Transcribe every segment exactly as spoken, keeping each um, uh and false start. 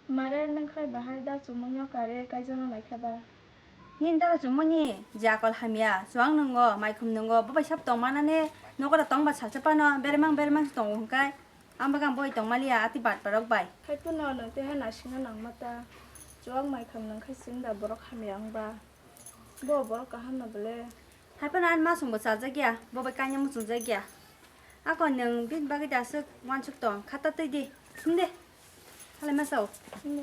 Mare nang khai bahai da chumui no kare kai jana lai kha ba. Nini da chumui ni je akol hamya, chuang nungo, maikhum nungo, bo bai sab tong mana ne, nogo da tong ba salsa pano, beremang beremang se tongo hwnkhe, ang bagan boi tong maliya, ati bat barok bai. Khai puno nang te hai nasing no nang mata, chuang maikhum nang khai sing da borok hamya ang ba, bo borok kaham no bole. Hai phano ani masongbo chajakya, bo bai kanya muchungjakya. Ako nwng bini bagwi da aswk uansuk tong, kha ta twi di, sing de. Halai masa o. Sing de.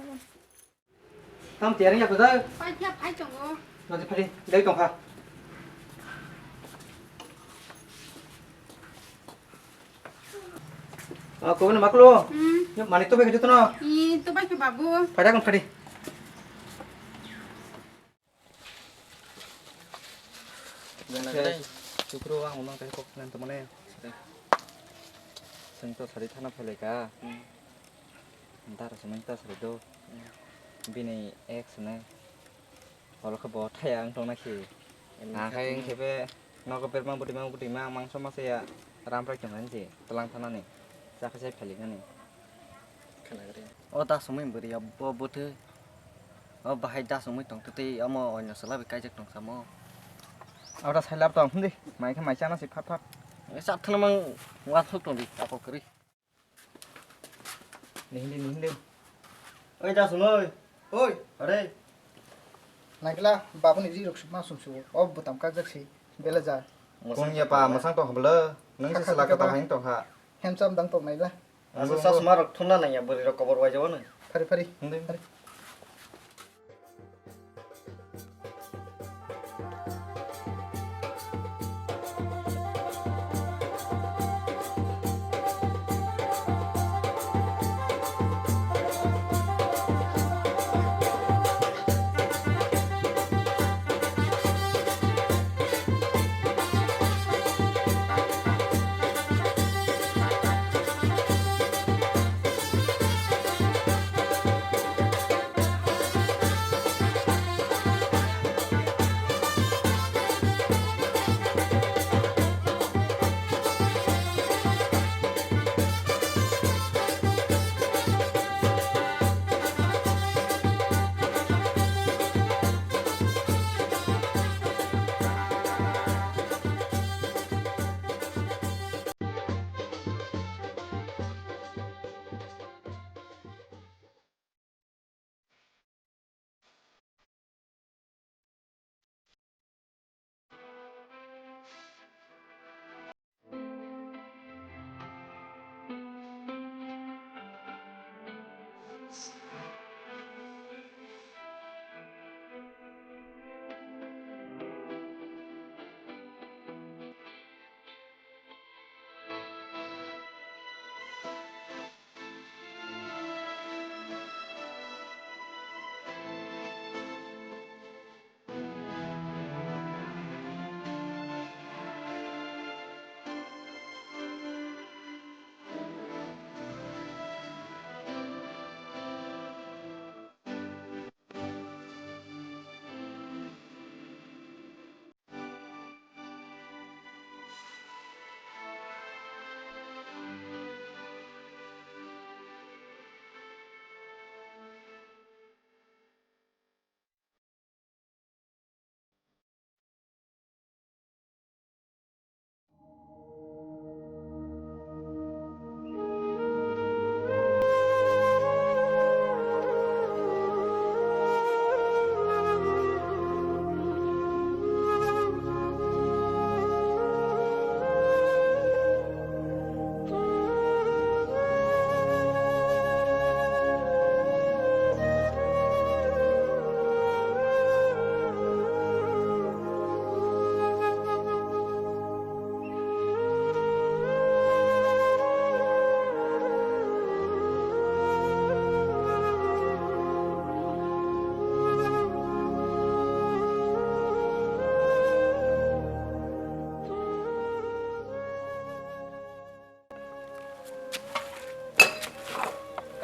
Tam tiyar wngya kwdai? Pai phiya phai tongo. Nadi phari, dai tongkha. Ah, koboni maklo? Hmm. Yo, mani to bai khe jotono? I, to bai khe babu. Phai da kon phari. Chukro ang umang tadi kok nan temone. Seng to sari thana phalai ka. Hmm. Ntar semeng ta sari do. Hmm. Bini ex ne. Holo khe bo thaya ang tong na khi. Em, ang khai ang khe be nogo berma budi ma budi ma mangso ma se ya ram rai tong ngan ji. Tlang thana ni. Sa khe sai phali nani. Khana gari. O da sumui bwrwi ya bo bwtwi. O bahai da sumui tong twi omo oino sala bai kaijak tong samo. Ora sai lab tong hindi. Mai khe mai chana si phat phat. Sa thana mang wa thuk tong di ako kri. Ni hindi, ni hindi. Oi da sumui. Oi, are. Nagila babu ni ji rok sukma sum su. O butam kajak si. Bela ja. Kung ya pa masang tong habla. Nang si sala ka tong hang tong ha. Hem cham dang tong nai la. Asa sasma rok thumna nangya, bwrwi rok kobor waijao no. Phari, phari. Hindi. Phari.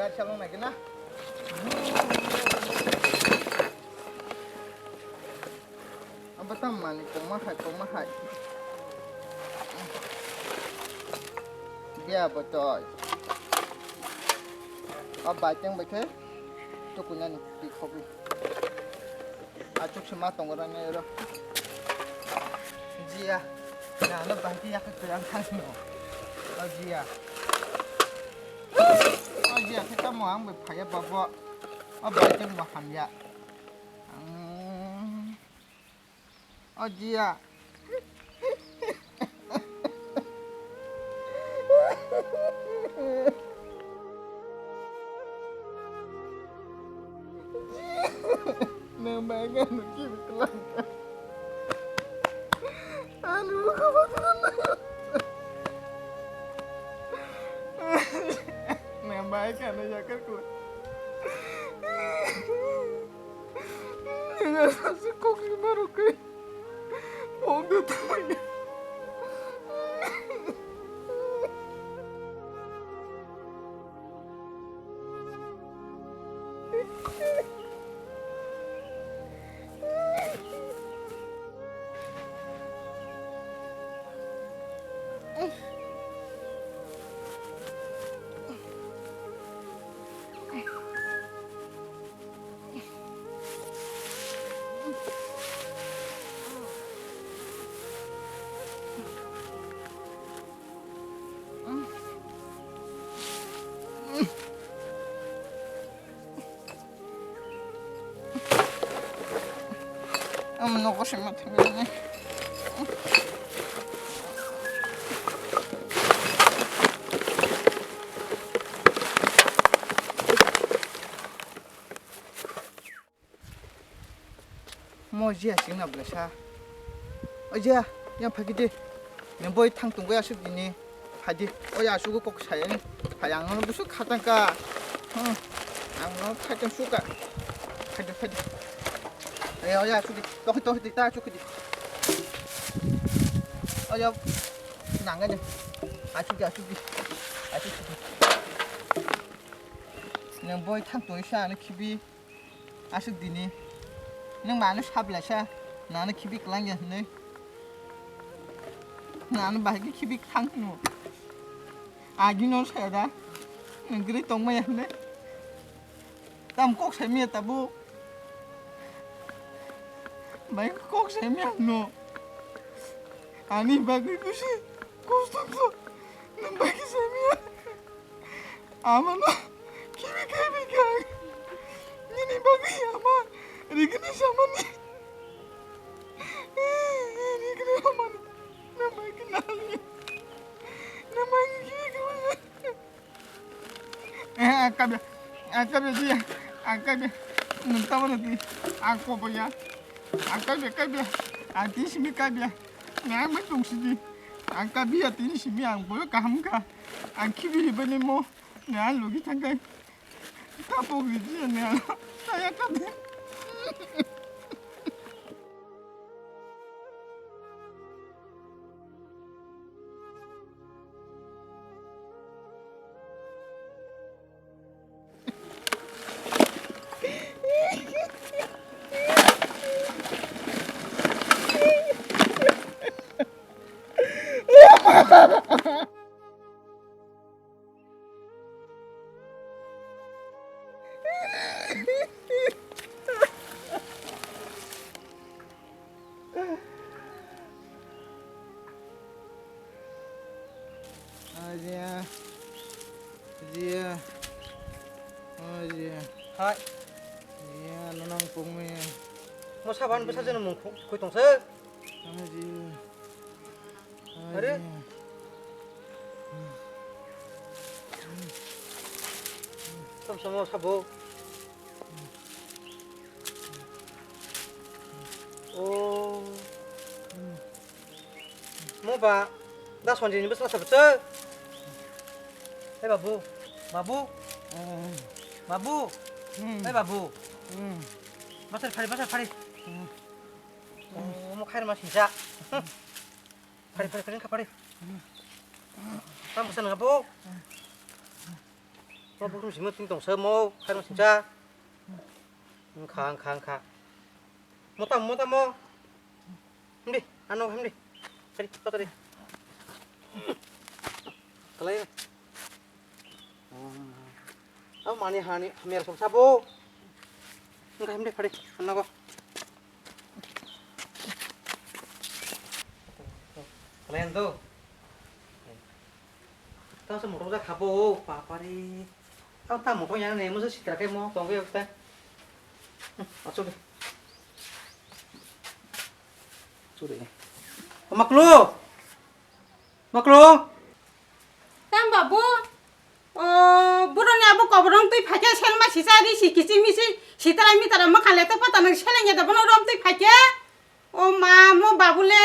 Kar salong nai kena. Apa tam mani koma hai, koma hai. Dia botoi. Apa teng bete? Kuinani twi khogwi. Achuk se ma tongo rani oro. Jiya. Na no bahai khe yakhe kwrang thangno. O jiya. O jiya khe tamo ang bai phaiya babo. O bai khe mo hamya. Ang O jiya. Nang bai khe nung kibi kwlangkha. Ani mokol bathang nang. Nang bai khe nung yakar kwlangkha. Nang aswk kok ni borok khe. Ang nogo se ma thangwi. Mo jiya singna bwlasa. O jiya, yang phagi di. Nang boi thang tongwi aswk dini. Phadi, o ya aswk kok saya ni. Phai ang no busu khatang ka. Hmm. Ang no khatang suka. Phadi, phadi. Ayo, o ya aswk di. Tohi, tohi di, ta aswk di. O ya, nang ni. Aswk di, aswk di. Aswk di. Nang boi thang tongwi sa ano khibi. Aswk dini. Nwng mano sablaisa, nano khibi kwlangya hwnwi. Nano bahai khe khibi khang hwnwi. Agino saya da. Nwng gri tongmaya hwnwi. Tam kok saimaya tabuk. Bai kok saimaya hwnwi. Ani bagwi kusi kosto khlai. Nwng bai khe saimaya. Amano khibi khibi kha. Nini bagwi ama rigini samani. Rigini amani. Namai khe nali. Namai khibi khibi. Eh, akabya. Akabya dia. Akabya. Nunta mana di. Ako boya. Akabya kabya. Ati simi kabya. Nang mai tong sidi. Akabya tini simi ang boyo kaham kha. Ang khibi hibani mo. Nang logi thangkai. Kapok riji nang. Saya kade. Ajiya. Ajiya. Ajiya. Hai. Ajiya, nonang pungmi. Mo saban bwsa jeno mung khu-, khui tong se. Ajiya. Are? Sam samo sabo. Oh. Mo ba da Sanjay ni bwsa sabo che. Hey babu, babu. Babu. Hey babu. Basar phari, basar phari. Oh, mo khair ma sinja. Phari, phari, phari, phari. Tam bwsa nang bo. Mo bukum simo tin tong sa mo, khai mo sincha. Ang kha, ang kha, ang kha. Mo tam, mo tam mo. Himdi, ano himdi. Tadi, tadi. Kalai. Oh. Abo mani hani hamya som sabo. Wngkha himde phari, nogo. Kalian tu. Tao se motor ja khabo, papari. Tao ta motor ya ne, musa sitra ke mo, tong ke ta. Asu de. Asu de. Maklo. Maklo. Tam babu. O, boroni abo koborong twi phaikhe selma sisa ri si kichi misi sitara mitara makhan le to pata nang seleng ya da bono rom twi phaikhe. O ma, mo babu le.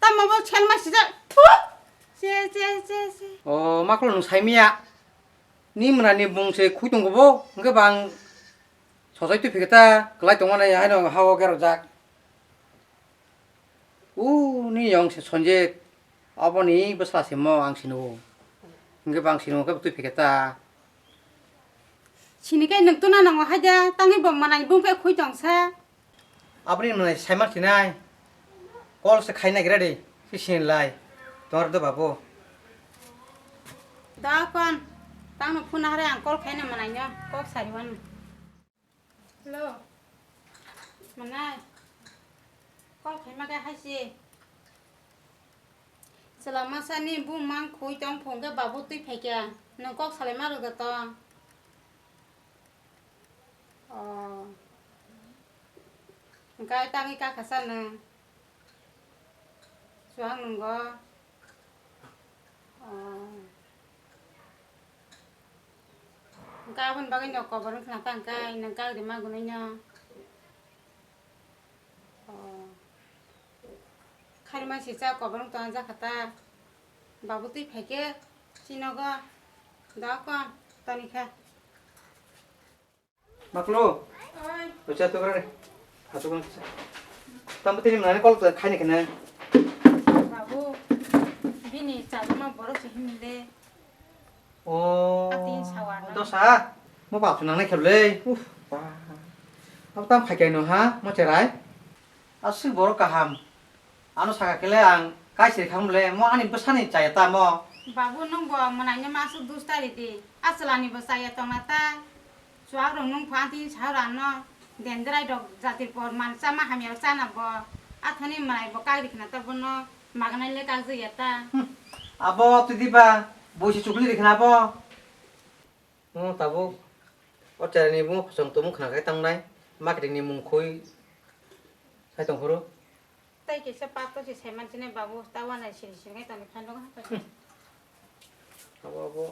Tam babu selma sisa. Thu. Se, se, se, se. O, maklo nung saimiya. Ni mwnani bung se khui tongo bo. Hwnkhe bang sojai twi phikhe ta. Klai tongmani haino hao gerojak. U, ni yong se Sanjit, aboni bwsla se mo ang sino. Hingke bang sino ke twi pheke ta. Sini kai nwng tuna nango haida, tangwi bo manai bung kai khui tong sa. Aboni manai sai ma sinai. Call se khai na gira de, si sin lai. Tor do babu. Da kon, tangno phone hare ang call khai na manai no, kok sari wan. Hello. Manai. Call khaima khe hai se. Chwla masa ni bumang khui tong phung khe babu twi phai khe. Nwng kok salai ma rwgwi tong. Oh. Hwnkhe tangwi kha kha sa nwng. Chuwak nwngo. Oh. Hwnkhe aboni bagwi no kobor wngkha na ta hwnkhe nwng kagri magunui no. Oh. Khairma sisa kobor wng tongna jakha ta. Babu twi phaikhe chinogo. Da kon toni kha. Maklo. Oi. Ocha to kare. Atu kon. Tambo tini mane call khai ne kene. Babu. Bini chajama borok se himle. O. Atin sawar na. Dosa. Mo bap nang ne kheble. Uf. Ba. Abo tam khai kai no ha. Mo cherai. Aswk borok kaham. Ano saka kele ang kaisiri kham le mo ani bwsani chaya ta mo. Babu nwng bo mwnaino ma aswk dus tari di. A chwlani bo chaya tongna ta. Chuwak rok nwng phan tini sahor ano dendrai rok jati por man chama hamya chana bo. Athani mwnaino bo kagri khna ta bono magnai le kagjakya ta. Hmm. Abo twi di ba buisi chukli ri khna bo. Mo tabuk o cherai ni bo khosong tumung khna khai tangnai marketing ni mung khui sai tong phuru. Tai kisa pato si saiman sini babu tawa nai siri siri ngai tongni phano ha. Abo abo